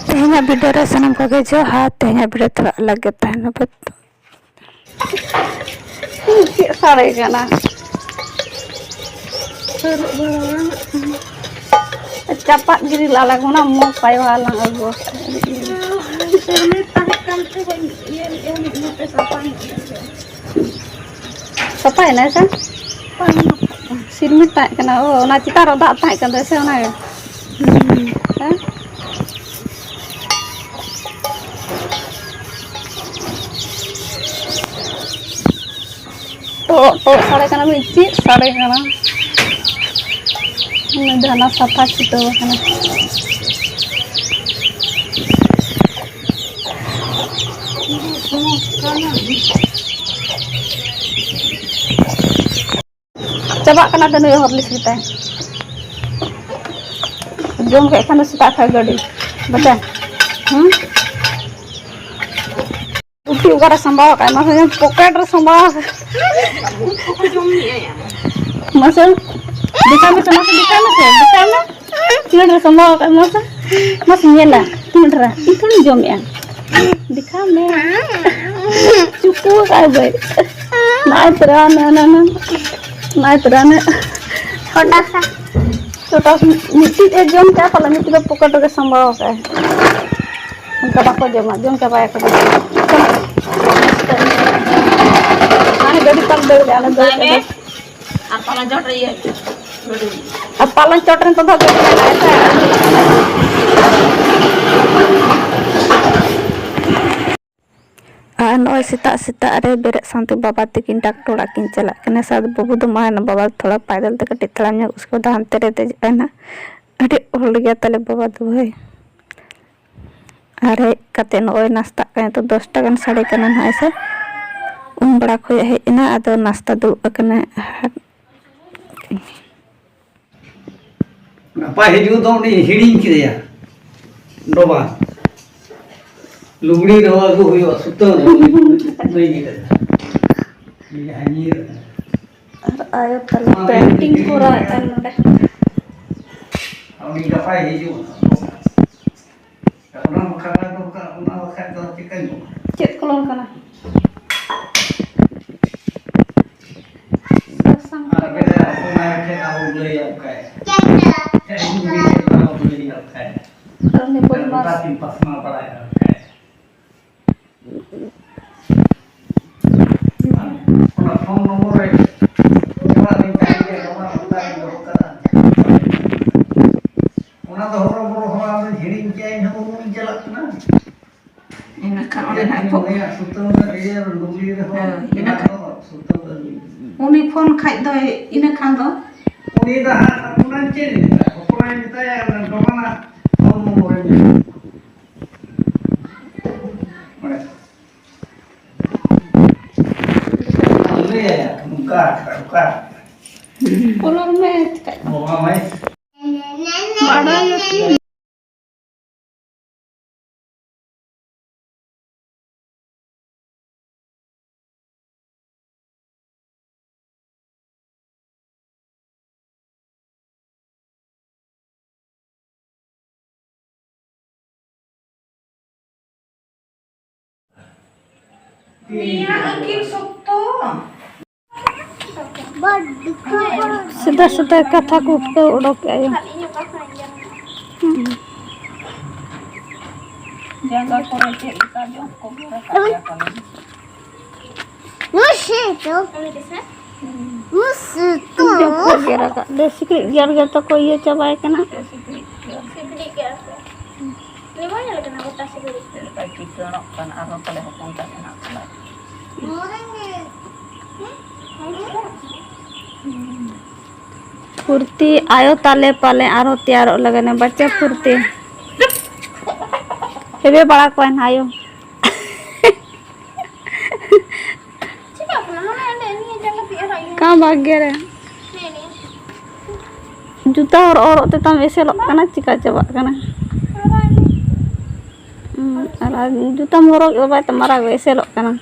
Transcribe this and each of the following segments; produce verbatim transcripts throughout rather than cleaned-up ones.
ᱛᱮᱦᱮᱧᱟᱜ ᱵᱷᱤᱰᱤᱭᱳ ᱨᱮ ᱥᱟᱱᱟᱢ ᱠᱚᱜᱮ ᱡᱚᱦᱟᱨ᱾ ᱛᱮᱦᱮᱧᱟᱜ ᱵᱷᱤᱰᱤᱭᱳ ᱛᱷᱚᱲᱟ ᱟᱞᱟᱜᱽ ᱜᱮ ᱛᱟᱦᱮᱱᱟ, ᱵᱟᱴ ᱪᱮᱫ ᱥᱟᱰᱮ ᱠᱟᱱᱟ? ᱪᱟᱯᱟᱫ ᱜᱤᱰᱤ ᱞᱟᱜ ᱞᱟᱜ ᱚᱱᱟ ᱢᱚᱡᱽ ᱯᱟᱭᱣᱟ ᱞᱟᱝ ᱟᱹᱜᱩ ᱟᱠᱟᱫ᱾ ᱥᱟᱯᱷᱟᱭᱮᱱᱟ ᱥᱮ? ᱥᱤᱨᱢᱤᱴ ᱛᱟᱦᱮᱸ ᱠᱟᱱᱟ᱾ ᱚ, ᱚᱱᱟ ᱪᱮᱛᱟᱱ ᱨᱮ ᱫᱟᱜ ᱛᱟᱦᱮᱸ ᱠᱟᱱ ᱛᱟᱭᱟ ᱥᱮ, ᱚᱱᱟᱜᱮ? ᱦᱮᱸ? ᱴᱚᱜ ᱴᱚᱜ ᱥᱟᱰᱮ ᱠᱟᱱᱟ, ᱢᱤᱫ ᱪᱮᱫ ᱥᱟᱰᱮ ᱠᱟᱱᱟ? ᱩᱱᱟᱹᱜ ᱫᱚ ᱦᱟᱱᱟ ᱥᱟᱯᱷᱟ ᱪᱷᱩᱴᱟᱹᱣ ᱟᱠᱟᱱᱟ᱾ ᱪᱟᱵᱟᱜ ᱠᱟᱱᱟ ᱛᱚ ᱱᱩᱭ ᱦᱚᱨᱞᱤᱥ ᱜᱮᱛᱟᱭ᱾ ᱡᱚᱢ ᱠᱮᱫ ᱠᱷᱟᱱ ᱫᱚ ᱥᱮᱛᱟᱜ ᱠᱷᱚᱱ ᱜᱟᱹᱰᱤ ᱵᱟᱪᱟ᱾ ᱦᱩᱸ? ᱜᱩᱯᱤ ᱚᱠᱟᱨᱮ ᱥᱟᱢᱵᱟᱣ ᱟᱠᱟᱫ? ᱢᱟᱥᱮ ᱧᱮᱞ, ᱯᱚᱠᱮᱴ ᱨᱮ ᱥᱟᱢᱵᱟᱣ ᱟᱠᱟᱫ᱾ ᱢᱟᱥᱮ ᱫᱮᱠᱷᱟᱣ ᱢᱮᱥᱮ, ᱢᱟᱥᱮ ᱫᱮᱠᱷᱟᱣ ᱢᱮᱥᱮ, ᱫᱮᱠᱷᱟᱣ ᱢᱮ᱾ ᱛᱤᱱᱟᱹᱜ ᱰᱷᱮᱨ ᱥᱟᱢᱵᱟᱣ ᱟᱠᱟᱫ? ᱢᱟᱥᱮ, ᱢᱟᱥᱮ ᱧᱮᱞᱟ ᱛᱤᱱᱟᱹᱜ ᱰᱷᱮᱨ᱾ ᱤᱧ ᱛᱷᱚᱲᱤᱧ ᱡᱚᱢᱮᱜᱼᱟ᱾ ᱫᱮᱠᱷᱟᱣ ᱢᱮ᱾ ᱪᱩᱠᱩ ᱟᱠᱟᱫ ᱵᱟᱹᱭ᱾ ᱱᱚᱜᱼᱚᱭ ᱛᱚᱨᱟ ᱢᱮ, ᱚᱱᱟ ᱢᱮ᱾ ᱱᱚᱜᱼᱚᱭ ᱛᱚᱨᱟ ᱢᱮ᱾ ᱪᱷᱳᱴᱟ ᱥᱟ᱾ ᱪᱷᱳᱴᱟ ᱥᱟ᱾ ᱢᱤᱫᱴᱤᱡ ᱮ ᱡᱚᱢ ᱠᱮᱜᱼᱟ, ᱯᱟᱞᱮ ᱢᱤᱫᱴᱤᱡ ᱫᱚ ᱯᱚᱠᱮᱴ ᱨᱮᱜᱮ ᱥᱟᱢᱵᱟᱣ ᱟᱠᱟᱫ᱾ ᱚᱱᱠᱟ ᱵᱟᱠᱚ ᱡᱚᱢᱟ, ᱡᱚᱢ ᱪᱟᱵᱟᱭᱟᱠᱚ ᱡᱚᱛᱚ᱾ ᱦᱟᱱᱮ ᱜᱟᱹᱰᱤ ᱛᱟᱢ ᱫᱟᱹᱲ ᱞᱮᱜᱼᱟ, ᱚᱱᱟ ᱫᱟᱹᱲ ᱵᱟᱭ ᱢᱮ᱾ ᱠᱟᱛᱮ ᱟᱨ ᱯᱟᱞᱚᱱ ᱪᱚᱴ ᱨᱮ ᱤᱭᱟᱹ᱾ ᱟᱨ ᱯᱟᱞᱚᱱ ᱪᱚᱴ ᱨᱮ ᱱᱤᱛᱚᱜ ᱫᱚ ᱜᱟᱹᱰᱤ ᱢᱮᱱᱟᱜᱼᱟ ᱥᱮ? ᱟᱨ ᱱᱚᱜᱼᱚᱭ ᱥᱮᱛᱟᱜ ᱥᱮᱛᱟᱜ ᱨᱮ ᱵᱮᱨᱮᱫ ᱥᱟᱶᱛᱮ ᱵᱟᱵᱟ ᱛᱟᱹᱠᱤᱱ ᱰᱟᱠᱛᱚᱨ ᱚᱲᱟᱜ ᱠᱤᱱ ᱪᱟᱞᱟᱜ ᱠᱟᱱᱟ᱾ ᱥᱟᱶᱛᱮ ᱵᱟᱹᱵᱩ ᱫᱚ ᱢᱟ ᱵᱟᱵᱟ ᱛᱷᱚᱲᱟ ᱯᱟᱭᱫᱟᱞ ᱛᱮ ᱠᱟᱹᱴᱤᱡ ᱛᱟᱲᱟᱢ ᱧᱚᱜ, ᱩᱥᱠᱮ ᱵᱟᱫ ᱦᱟᱱᱛᱮ ᱨᱮ ᱫᱮᱡᱚᱜᱼᱟᱭ ᱱᱟᱦᱟᱜ᱾ ᱟᱹᱰᱤ ᱚᱞ ᱜᱮᱭᱟ ᱛᱟᱞᱮ ᱵᱟᱵᱟ ᱫᱚ ᱵᱷᱟᱹᱭ᱾ ᱟᱨ ᱦᱮᱡ ᱠᱟᱛᱮ ᱱᱚᱜᱼᱚᱭ ᱱᱟᱥᱛᱟᱜ ᱠᱟᱱᱟ᱾ ᱱᱤᱛᱚᱜ ᱫᱚᱥᱴᱟ ᱜᱟᱱ ᱥᱟᱰᱮ ᱠᱟᱱᱟ ᱱᱟᱦᱟᱜ, ᱦᱮᱸ ᱥᱮ? ᱩᱢ ᱵᱟᱲᱟ ᱠᱷᱚᱱ ᱦᱮᱡ ᱮᱱᱟ, ᱟᱫᱚ ᱱᱟᱥᱛᱟ ᱫᱩᱲᱩᱵ ᱟᱠᱟᱱᱟ᱾ ᱜᱟᱯᱟ ᱦᱤᱡᱩᱜ ᱫᱚ ᱩᱱᱤ ᱦᱤᱲᱤᱧ ᱠᱮᱫᱮᱭᱟ ᱰᱚᱵᱟ᱾ ᱞᱩᱜᱽᱲᱤ ᱫᱚᱦᱚ ᱟᱹᱜᱩ ᱦᱩᱭᱩᱜᱼᱟ, ᱥᱩᱛᱟᱹᱢ᱾ ᱱᱩᱭ ᱜᱮ ᱠᱟᱱᱟ᱾ ᱱᱩᱭ ᱡᱟᱦᱟᱸᱭ ᱧᱤᱨ ᱟᱠᱟᱱᱟ᱾ ᱟᱨ ᱟᱭᱳ ᱛᱟᱞᱮ ᱯᱮᱱᱴᱤᱝ ᱠᱚᱨᱟᱣᱮᱫᱼᱟ ᱱᱚᱰᱮ᱾ ᱩᱱᱤ ᱜᱟᱯᱟᱭ ᱦᱤᱡᱩᱜᱼᱟ᱾ ᱚᱱᱟ ᱵᱟᱠᱷᱨᱟ ᱫᱚ ᱚᱱᱠᱟ, ᱚᱱᱟ ᱵᱟᱠᱷᱨᱟ ᱫᱚ ᱪᱮᱫ ᱠᱟᱧ ᱪᱮᱫ ᱠᱚᱞᱚᱢ ᱠᱟᱱᱟ? ᱥᱟᱥᱟᱝ ᱟᱨ ᱠᱚᱞᱚᱢ᱾ ᱵᱮᱲᱟ ᱚᱱᱟ ᱴᱷᱮᱱ ᱟᱵᱚ ᱞᱟᱹᱭᱟ ᱚᱱᱠᱟᱭ᱾ ᱪᱮᱫ ᱠᱚᱞᱚᱢ ᱞᱟᱹᱭᱟ ᱚᱱᱠᱟᱭ᱾ ᱟᱨ ᱩᱱᱤ ᱵᱚᱫᱢᱟᱥ᱾ ᱜᱚᱴᱟ ᱛᱤᱧ ᱯᱟᱥᱱᱟᱣ ᱵᱟᱲᱟᱭᱟ ᱚᱱᱠᱟᱭ᱾ ᱚᱱᱟ ᱯᱷᱳᱱ ᱱᱚᱢᱵᱚᱨ ᱨᱮ ᱚᱲᱟᱜ ᱨᱤᱧ ᱛᱟᱦᱮᱱ ᱜᱮᱭᱟ, ᱱᱚᱣᱟ ᱚᱱᱞᱟᱭᱤᱱ ᱫᱚᱦᱚ ᱠᱟᱜᱼᱟ᱾ ᱚᱱᱟ ᱫᱚ ᱦᱚᱨᱚ ᱵᱚᱨᱚ ᱦᱚᱸ ᱟᱢᱫᱚ ᱦᱤᱲᱤᱧ ᱠᱮᱜᱼᱟ, ᱤᱧ ᱦᱚᱸ ᱩᱢᱩᱞ ᱤᱧ ᱪᱟᱞᱟᱜ ᱠᱟᱱᱟ᱾ ᱤᱱᱟᱹ ᱠᱷᱟᱱ ᱚᱸᱰᱮ ᱱᱟᱜ ᱤᱧ ᱯᱷᱳ-, ᱢᱚᱱᱮᱭᱟ ᱥᱩᱛᱟᱹᱢ ᱨᱮ ᱤᱭᱟᱹ ᱞᱩᱜᱽᱲᱤ ᱨᱮᱦᱚᱸ ᱦᱮᱸ, ᱤᱱᱟᱹ ᱢᱮᱱᱟᱜ ᱠᱷᱟᱱ ᱫᱚ ᱥᱩᱛᱟᱹᱢ ᱨᱮ᱾ ᱩᱱᱤ ᱯᱷᱳᱱ ᱠᱷᱟᱡ ᱫᱚᱭ ᱤᱱᱟᱹ ᱠᱷᱟᱱ ᱫᱚ᱾ ᱩᱱᱤ ᱫᱚ ᱦᱟᱸᱜ ᱦᱚᱯᱚᱱᱟᱧ ᱪᱮᱫ ᱤᱧ ᱢᱮᱛᱟᱭᱟ? ᱦᱚᱯᱚᱱᱟᱧ ᱢᱮᱛᱟᱭᱟ, ᱰᱚᱵᱟᱱᱟ ᱯᱷᱳᱱ ᱱᱚᱢᱵᱚᱨ ᱮᱢ ᱢᱮ᱾ ᱚᱸᱰᱮ᱾ ᱞᱟᱹᱭᱟᱭᱟ, ᱱᱚᱝᱠᱟ, ᱱᱚᱝᱠᱟ᱾ ᱯᱚᱞᱚᱢ ᱢᱮ, ᱪᱤᱠᱟᱹᱜ ᱠᱟᱱᱟ? ᱵᱟᱵᱟ ᱢᱟᱭ ᱵᱟᱰᱟᱭᱟ ᱠᱤ? ᱩᱱᱤᱭᱟᱜ ᱟᱹᱠᱤᱞ ᱥᱚᱠᱛᱚ᱾ ᱥᱮᱫᱟᱭ ᱥᱮᱫᱟᱭ ᱠᱟᱛᱷᱟ ᱠᱚ ᱩᱴᱠᱟᱹᱣ ᱚᱰᱚᱠᱮᱜᱼᱟ ᱭᱟ᱾ ᱦᱩᱸ᱾ ᱡᱟᱸᱜᱟ ᱠᱚᱨᱮ ᱪᱮᱫ ᱞᱮᱠᱟ ᱡᱚᱜ ᱠᱚ ᱜᱮᱨ ᱟᱠᱟᱫ ᱜᱮᱭᱟ ᱯᱟᱞᱮᱱ᱾ ᱢᱩᱥᱩ ᱛᱚ᱾ ᱢᱩᱥᱩ ᱛᱚ᱾ ᱡᱚᱜ ᱠᱚ ᱜᱮᱨ ᱟᱠᱟᱫ ᱫᱚ ᱥᱤᱠᱲᱤᱡ ᱜᱮᱨ ᱜᱮᱛᱚ ᱠᱚ ᱤᱭᱟᱹ ᱪᱟᱵᱟᱭ ᱠᱟᱱᱟ᱾ ᱥᱤᱠᱲᱤᱡ ᱜᱮᱨ᱾ ᱥᱤᱠᱲᱤᱡ ᱜᱮᱨ ᱠᱚ᱾ ᱩᱱᱤ ᱵᱟᱭ ᱧᱮᱞ ᱠᱟᱱᱟ ᱜᱚᱴᱟ ᱥᱤᱠᱲᱤᱡ? ᱪᱮᱫ ᱞᱮᱠᱟᱭ ᱠᱤᱥᱟᱹᱬᱚᱜ ᱠᱟᱱ, ᱟᱨᱦᱚᱸ ᱯᱟᱞᱮ ᱦᱚᱯᱚᱱ ᱛᱟᱭ ᱢᱮᱱᱟᱜ ᱠᱚᱣᱟ᱾ ᱯᱷᱩᱨᱛᱤ ᱟᱭᱳ ᱛᱟᱞᱮ ᱯᱟᱞᱮ ᱟᱨᱦᱚᱸ ᱛᱮᱭᱟᱨᱚᱜ ᱞᱟᱹᱜᱤᱫ ᱮ ᱵᱟᱪᱪᱟ ᱯᱷᱩᱨᱛᱤ᱾ ᱦᱮᱵᱮ ᱵᱟᱲᱟ ᱠᱚᱣᱟᱭ ᱱᱟᱦᱟᱜ ᱟᱭᱳ᱾ ᱪᱮᱫᱟᱜ ᱠᱟᱱᱟ? ᱦᱟᱱᱟ ᱮᱱᱮ ᱱᱤᱭᱟᱹ ᱡᱟᱸᱜᱟ ᱛᱤ ᱟᱨᱟᱜ ᱜᱮᱭᱟ᱾ ᱠᱟ ᱵᱷᱟᱜᱽᱭᱚ ᱨᱮ᱾ ᱱᱮ ᱱᱤᱭᱟᱹ᱾ ᱡᱩᱛᱟ ᱦᱚᱨᱚᱜ ᱦᱚᱨᱚᱜ ᱛᱮ ᱛᱟᱢ ᱮᱥᱮᱞᱚᱜ ᱠᱟᱱᱟ, ᱪᱤᱠᱟ ᱪᱟᱵᱟᱜ ᱠᱟᱱᱟ? ᱟᱨᱟᱜ ᱜᱮ᱾ ᱦᱩᱸ, ᱟᱨ, ᱟᱨ ᱡᱩᱛᱟᱢ ᱦᱚᱨᱚᱜ ᱜᱮ ᱵᱟᱭ ᱛᱟᱢ ᱟᱨᱟᱜ ᱜᱮ ᱮᱥᱮᱞᱚᱜ ᱠᱟᱱᱟ᱾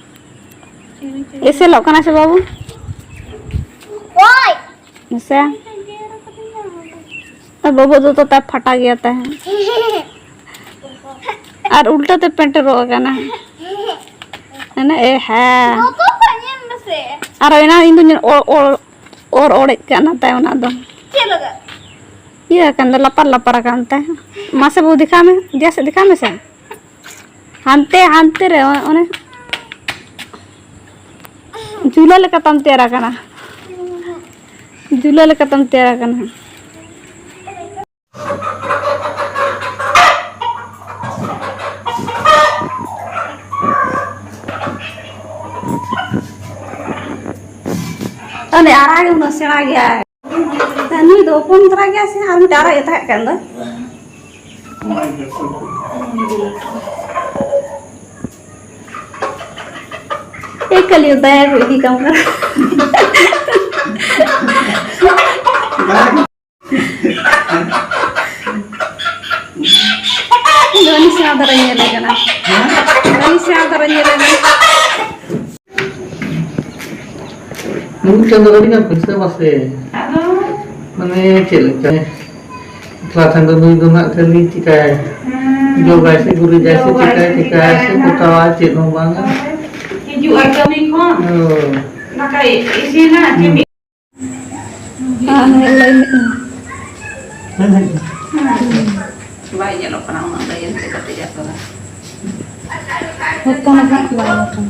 ᱪᱤᱞᱤ ᱪᱤᱞᱤ? ᱮᱥᱮᱞᱚᱜ ᱠᱟᱱᱟ ᱥᱮ ᱵᱟᱹᱵᱩ? ᱳᱭ! ᱦᱮᱸᱥᱮ? ᱟᱨ ᱵᱟᱹᱵᱩ ᱫᱚ ᱛᱚ ᱛᱟᱭ ᱯᱷᱟᱴᱟ ᱜᱮᱭᱟ ᱛᱟᱦᱮᱸ᱾ ᱟᱨ ᱩᱞᱴᱟᱹ ᱛᱮ ᱯᱮᱱᱴ ᱨᱚᱜ ᱟᱠᱟᱱᱟ᱾ ᱦᱟᱱᱮ ᱮ ᱦᱮᱸ᱾ ᱜᱚᱜᱚ ᱠᱚ ᱧᱮᱞ ᱢᱮᱥᱮ᱾ ᱟᱨ ᱮᱱᱟ ᱤᱧ ᱫᱚᱧ ᱚᱨ, ᱚᱨ, ᱚᱨ ᱚᱲᱮᱡ ᱠᱟᱜ ᱱᱟᱛᱟᱭ ᱚᱱᱟ ᱫᱚ᱾ ᱪᱮᱫ ᱞᱮᱠᱟ? ᱤᱭᱟᱹ ᱟᱠᱟᱱ ᱫᱚ, ᱞᱟᱯᱟᱨ ᱞᱟᱯᱟᱨ ᱟᱠᱟᱱ ᱛᱟᱭ᱾ ᱢᱟᱥᱮ ᱵᱟᱹᱵᱩ ᱫᱮᱠᱷᱟᱣ ᱢᱮ, ᱡᱮ ᱥᱮᱫ ᱫᱮᱠᱷᱟᱣ ᱢᱮᱥᱮ᱾ ᱦᱟᱱᱛᱮ, ᱦᱟᱱᱛᱮ ᱨᱮ, ᱚ-, ᱚᱱᱮ ᱡᱩᱞᱟᱹ ᱞᱮᱠᱟ ᱛᱟᱢ ᱛᱮᱭᱟᱨ ᱟᱠᱟᱱᱟ᱾ ᱡᱩᱞᱟᱹ ᱞᱮᱠᱟ ᱛᱟᱢ ᱛᱮᱭᱟᱨ ᱟᱠᱟᱱᱟ᱾ ᱟᱨ ᱱᱩᱭ ᱟᱨᱟᱜ ᱜᱮ ᱩᱱᱟᱹᱜ ᱥᱮᱬᱟ ᱜᱮᱭᱟᱭ᱾ ᱱᱩᱭ ᱫᱚ ᱦᱚᱯᱚᱱ ᱫᱷᱟᱨᱟ ᱜᱮᱭᱟ ᱥᱮ, ᱟᱨ ᱢᱤᱫᱴᱟᱝ ᱟᱨᱟᱜ ᱜᱮ ᱛᱟᱦᱮᱸ ᱠᱟᱱ ᱫᱚ᱾ ᱮ ᱠᱟᱹᱞᱤ ᱫᱟᱭᱟ ᱠᱚ ᱤᱫᱤ ᱠᱟᱢ ᱠᱟᱱᱟ᱾ ᱤᱧ ᱫᱚ ᱟᱹᱰᱤ ᱥᱮᱬᱟ ᱫᱷᱟᱨᱟᱧ ᱧᱮᱞᱮ ᱠᱟᱱᱟ᱾ ᱟᱹᱰᱤ ᱥᱮᱬᱟ ᱫᱷᱟᱨᱟᱧ ᱧᱮᱞᱮ ᱠᱟᱱᱟ᱾ ᱢᱤᱫᱴᱮᱱ ᱫᱚ ᱟᱹᱰᱤ ᱜᱟᱱ ᱯᱩᱭᱥᱟᱹ ᱢᱟᱥᱮ᱾ ᱟᱫᱚ ᱢᱟᱱᱮ ᱪᱮᱫ ᱞᱮᱠᱟ? ᱮᱠᱞᱟ ᱛᱮ ᱫᱚ ᱱᱩᱭ ᱫᱚ ᱱᱟᱜ ᱠᱷᱟᱹᱞᱤ ᱪᱤᱠᱟᱭ? ᱦᱮᱸ᱾ ᱡᱚᱜᱟᱭ ᱥᱮ ᱜᱩᱨᱤᱡᱟᱭ ᱥᱮ ᱡᱚᱜᱟᱭ ᱪᱤᱠᱟᱭ, ᱥᱮ ᱪᱤᱠᱟᱭ ᱪᱤᱠᱟᱭ ᱥᱮ ᱦᱮᱸ᱾ ᱯᱚᱛᱟᱣᱟᱭ, ᱪᱮᱫ ᱦᱚᱸ ᱵᱟᱝᱟ᱾ ᱦᱤᱡᱩᱜ ᱟᱭ ᱠᱟᱹᱢᱤ ᱠᱷᱚᱱ᱾ ᱦᱳᱭ᱾ ᱫᱟᱠᱟᱭ ᱤᱥᱤᱱᱟ, ᱦᱩᱸ᱾ ᱪᱮᱫ ᱟᱨ ᱱᱚᱰᱮ ᱞᱟᱹᱭ ᱢᱮ᱾ ᱵᱟᱭ ᱧᱮᱞᱚᱜ ᱠᱟᱱᱟ ᱩᱱᱟᱹᱜ ᱞᱟᱹᱭᱤᱱ ᱛᱮ ᱠᱟᱹᱴᱤᱡ ᱟᱜ ᱠᱟᱱᱟ᱾ ᱦᱚᱯᱚᱱ ᱟᱠᱟᱫ ᱠᱚᱣᱟᱭ ᱦᱚᱯᱚᱱ᱾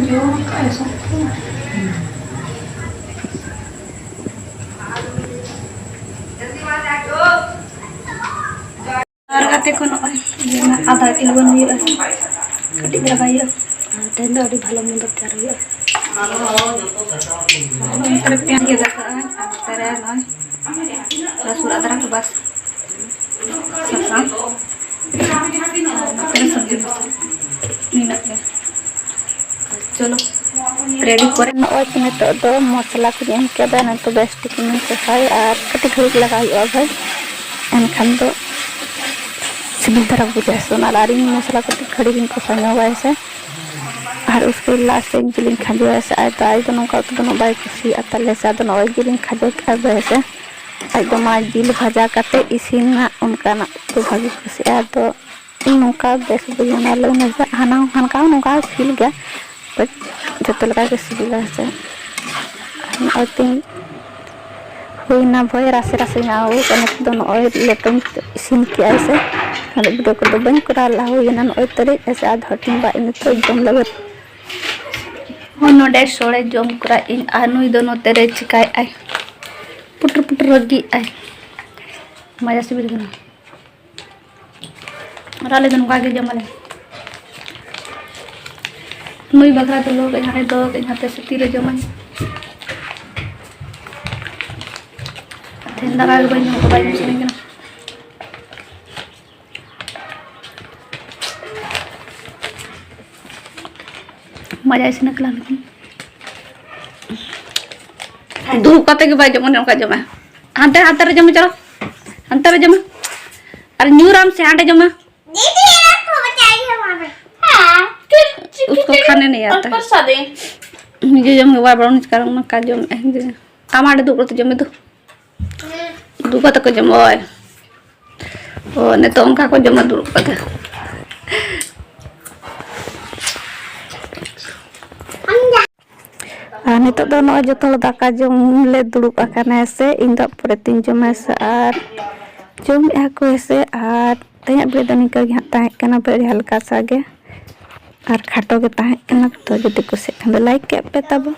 ᱡᱚᱢ ᱠᱟᱜ ᱟᱭ ᱥᱚᱠᱛᱚ᱾ ᱟᱨ ᱜᱟᱛᱮ ᱠᱚ ᱱᱚᱜᱼᱚᱭ ᱟᱫᱟ ᱛᱤᱞᱣᱟᱹᱱ ᱦᱩᱭᱩᱜᱼᱟ, ᱠᱟᱹᱴᱤᱡ ᱫᱷᱟᱨᱟ ᱵᱟᱭ ᱦᱩᱭᱩᱜᱼᱟ᱾ ᱟᱨ ᱛᱮᱦᱮᱧ ᱫᱚ ᱟᱹᱰᱤ ᱵᱷᱟᱞᱚ ᱢᱚᱱᱫᱚ ᱛᱮᱭᱟᱨ ᱦᱩᱭᱩᱜᱼᱟ᱾ ᱟᱨ ᱱᱚᱛᱮ ᱨᱮ ᱯᱮᱸᱭᱟᱡᱽ ᱜᱮᱫ ᱟᱠᱟᱫᱼᱟ, ᱟᱨ ᱱᱚᱛᱮ ᱨᱮ ᱱᱚᱜᱼᱚᱭ ᱨᱟᱹᱥᱩᱱ ᱟᱫᱽᱨᱟᱠ ᱵᱟᱥ ᱥᱟᱥᱟᱝ, ᱟᱨ ᱱᱚᱛᱮ ᱨᱮ ᱥᱚᱵᱽᱡᱤ ᱢᱚᱥᱞᱟ, ᱱᱤᱱᱟᱹᱜ ᱜᱮ᱾ ᱪᱚᱞᱚ, ᱨᱮᱰᱤ ᱠᱚᱨᱮ ᱱᱚᱜᱼᱚᱭ ᱛᱚ ᱱᱤᱛᱚᱜ ᱫᱚ ᱢᱚᱥᱞᱟ ᱠᱚᱧ ᱮᱢ ᱠᱮᱫᱟ, ᱱᱤᱛᱚᱜ ᱵᱮᱥ ᱴᱷᱤᱠ ᱤᱧ ᱠᱚᱥᱟᱭᱟ ᱟᱨ ᱠᱟᱹᱴᱤᱡ ᱜᱷᱟᱹᱲᱤᱡ ᱞᱟᱜᱟᱣ ᱦᱩᱭᱩᱜᱼᱟ ᱵᱷᱟᱹᱭ, ᱮᱱᱠᱷᱟᱱ ᱫᱚ ᱥᱤᱵᱤᱞ ᱫᱷᱟᱨᱟ ᱵᱩᱡᱷᱟᱹᱜᱼᱟ᱾ ᱥᱚᱱᱟ ᱟᱨ ᱤᱧ ᱢᱚᱥᱞᱟ ᱠᱟᱹᱴᱤᱡ ᱜᱷᱟᱹᱲᱤᱡ ᱤᱧ ᱠᱚᱥᱟ ᱧᱚᱜᱟᱭᱟ ᱥᱮ, ᱟᱨ ᱩᱥᱠᱮ ᱞᱟᱥᱴ ᱨᱮ ᱤᱧ ᱡᱤᱞᱤᱧ ᱠᱷᱟᱸᱡᱚᱭᱟ ᱥᱮ᱾ ᱟᱡ ᱫᱚ, ᱟᱡ ᱫᱚ ᱱᱚᱝᱠᱟ ᱩᱛᱩ ᱫᱚ ᱩᱱᱟᱹᱜ ᱵᱟᱭ ᱠᱩᱥᱤᱭᱟᱜᱼᱟ ᱛᱟᱞᱮ ᱥᱮ, ᱟᱫᱚ ᱱᱚᱜᱼᱚᱭ ᱡᱤᱞᱤᱧ ᱠᱷᱟᱸᱡᱚ ᱠᱮᱫᱼᱟ ᱵᱷᱟᱹᱭ ᱥᱮ᱾ ᱟᱡ ᱫᱚ ᱢᱟ ᱡᱤᱞ ᱵᱷᱟᱡᱟ ᱠᱟᱛᱮ ᱤᱥᱤᱱᱟᱜ ᱚᱱᱠᱟᱱᱟᱜ ᱫᱚ ᱵᱷᱟᱜᱮ ᱠᱩᱥᱤᱭᱟᱜᱼᱟ᱾ ᱟᱫᱚ ᱤᱧ ᱱᱚᱝᱠᱟ ᱵᱮᱥ ᱵᱩᱡᱷᱟᱹᱣ ᱮᱱᱟ, ᱞᱟᱹᱭ ᱢᱮ ᱥᱮ ᱦᱟᱱᱟ ᱦᱚᱸ ᱦᱟᱱᱠᱟ ᱦᱚᱸ ᱱᱚᱝᱠᱟ ᱜᱮ ᱥᱤᱵᱤᱞ ᱜᱮᱭᱟ, but ᱡᱚᱛᱚ ᱞᱮᱠᱟ ᱜᱮ ᱥᱤᱵᱤᱞᱟ ᱦᱮᱸ ᱥᱮ᱾ ᱱᱚᱜᱼᱚᱭ ᱛᱤᱧ ᱦᱩᱭᱱᱟ ᱵᱷᱚᱭ ᱨᱟᱥᱮ ᱨᱟᱥᱮ ᱧᱚᱜ ᱦᱩᱭ ᱠᱟᱱᱟ᱾ ᱱᱤᱛᱚᱜ ᱫᱚ ᱱᱚᱜᱼᱚᱭ ᱞᱮᱴᱚᱧ ᱤᱥᱤᱱ ᱠᱮᱜᱼᱟ ᱥᱮ, ᱟᱫᱚ video ᱠᱚᱫᱚ ᱵᱟᱹᱧ ᱠᱚᱨᱟᱣ ᱞᱮᱫᱟ, ᱦᱩᱭ ᱮᱱᱟ ᱱᱚᱜᱼᱚᱭ ᱛᱟᱹᱨᱤᱡ ᱦᱮᱸ ᱥᱮ, ᱟᱨ ᱦᱟᱹᱴᱤᱧ ᱵᱟᱜ ᱤᱧ ᱱᱤᱛᱚᱜ ᱡᱚᱢ ᱞᱟᱹᱜᱤᱫ᱾ ᱦᱚᱸ ᱱᱚᱰᱮ ᱥᱚᱲᱮ ᱡᱚᱢ ᱠᱚᱨᱟᱣ ᱤᱧ, ᱟᱨ ᱱᱩᱭ ᱫᱚ ᱱᱚᱛᱮ ᱨᱮ ᱪᱤᱠᱟᱭᱮᱫ ᱟᱭ, ᱯᱩᱴᱩᱨ ᱯᱩᱴᱩᱨ ᱨᱟᱹᱜᱤ ᱟᱭ᱾ ᱢᱟᱡᱟ ᱥᱤᱵᱤᱞ ᱠᱟᱱᱟ᱾ ᱟᱨ ᱟᱞᱮ ᱫᱚ ᱱᱚᱝᱠᱟ ᱜᱮ ᱡᱚᱢᱟᱞᱮ᱾ ᱱᱩᱭ ᱵᱟᱠᱷᱨᱟ ᱫᱚ ᱞᱚ ᱠᱟᱹᱡ ᱦᱟᱸᱰᱮ, ᱫᱚ ᱠᱟᱹᱡ ᱦᱟᱱᱛᱮ ᱥᱮ ᱛᱤᱨᱮ ᱡᱚᱢᱟᱭ᱾ ᱛᱮᱦᱮᱧ ᱫᱟᱠᱟ ᱜᱮ ᱵᱟᱹᱧ ᱡᱚᱢ ᱠᱟᱫᱟ, ᱵᱟᱭ ᱡᱚᱢ ᱥᱟᱱᱟᱧ ᱠᱟᱱᱟ᱾ ᱢᱟᱡᱟ ᱤᱥᱤᱱ ᱟᱠᱟᱱᱟ ᱞᱮᱠᱤᱱ᱾ ᱫᱩᱲᱩᱵ ᱠᱟᱛᱮ ᱜᱮ ᱵᱟᱭ ᱡᱚᱢᱟ, ᱚᱱᱮ ᱚᱱᱠᱟ ᱡᱚᱢᱟ᱾ ᱦᱟᱱᱛᱮ, ᱦᱟᱱᱛᱮ ᱨᱮ ᱡᱚᱢᱟ, ᱪᱚᱞᱚ᱾ ᱦᱟᱱᱛᱮ ᱨᱮ ᱡᱚᱢᱟ᱾ ᱟᱨ ᱧᱩᱨᱟᱢ ᱥᱮ ᱦᱟᱸᱰᱮ ᱡᱚᱢᱟ᱾ ᱫᱤᱫᱤ, ᱮᱠ ᱠᱚ ᱵᱟᱪᱟᱭᱮ ᱦᱩᱣᱟ ᱢᱮ᱾ ᱦᱮᱸ, ᱩᱥᱠᱚ ᱠᱷᱟᱱᱮ ᱱᱤᱭᱟ ᱛᱟ᱾ ᱯᱨᱚᱥᱟᱫᱤ᱾ ᱱᱤᱡᱮ ᱡᱚᱢ ᱜᱮ ᱵᱟᱭ ᱵᱟᱲᱟᱭᱟ, ᱩᱱᱤ ᱪᱤᱠᱟᱹ ᱚᱱᱟ ᱠᱟ ᱡᱚᱢ ᱮ, ᱡᱮ ᱟᱢ ᱦᱟᱸᱰᱮ ᱫᱩᱲᱩᱵ ᱠᱟᱛᱮ ᱡᱚᱢ ᱢᱮ ᱫᱩ᱾ ᱫᱩ ᱠᱟᱛᱮ ᱠᱚ ᱡᱚᱢᱟ, ᱳᱭ᱾ ᱚ, ᱱᱤᱛᱚᱜ ᱚᱱᱠᱟ ᱠᱚ ᱡᱚᱢᱟ ᱫᱩᱲᱩᱵ ᱠᱟᱛᱮ᱾ ᱟᱨ ᱱᱤᱛᱚᱜ ᱫᱚ ᱱᱚᱜᱼᱚᱭ ᱡᱚᱛᱚ ᱦᱚᱲ ᱫᱟᱠᱟ ᱡᱚᱢ ᱞᱮ ᱫᱩᱲᱩᱵ ᱟᱠᱟᱱᱟ ᱦᱮᱸ ᱥᱮ, ᱤᱧ ᱫᱚ ᱯᱚᱨᱮ ᱛᱤᱧ ᱡᱚᱢᱟ ᱦᱮᱸ ᱥᱮ᱾ ᱟᱨ ᱡᱚᱢᱮᱫᱼᱟ ᱠᱚ ᱦᱮᱸ ᱥᱮ, ᱟᱨ ᱛᱮᱦᱮᱧᱟᱜ video ᱫᱚ ᱱᱤᱝᱠᱟᱹ ᱜᱮ ᱦᱟᱸᱜ ᱛᱟᱦᱮᱸ ᱠᱟᱱᱟ, ᱟᱹᱰᱤ ᱦᱟᱞᱠᱟ ᱥᱟ ᱜᱮ ᱟᱨ ᱠᱷᱟᱴᱚ ᱜᱮ ᱛᱟᱦᱮᱸ ᱠᱟᱱᱟ᱾ ᱛᱚ ᱡᱩᱫᱤ ᱠᱩᱥᱤᱭᱟᱜ ᱠᱷᱟᱱ ᱫᱚ like ᱠᱮᱫ ᱯᱮ ᱛᱟᱵᱚ᱾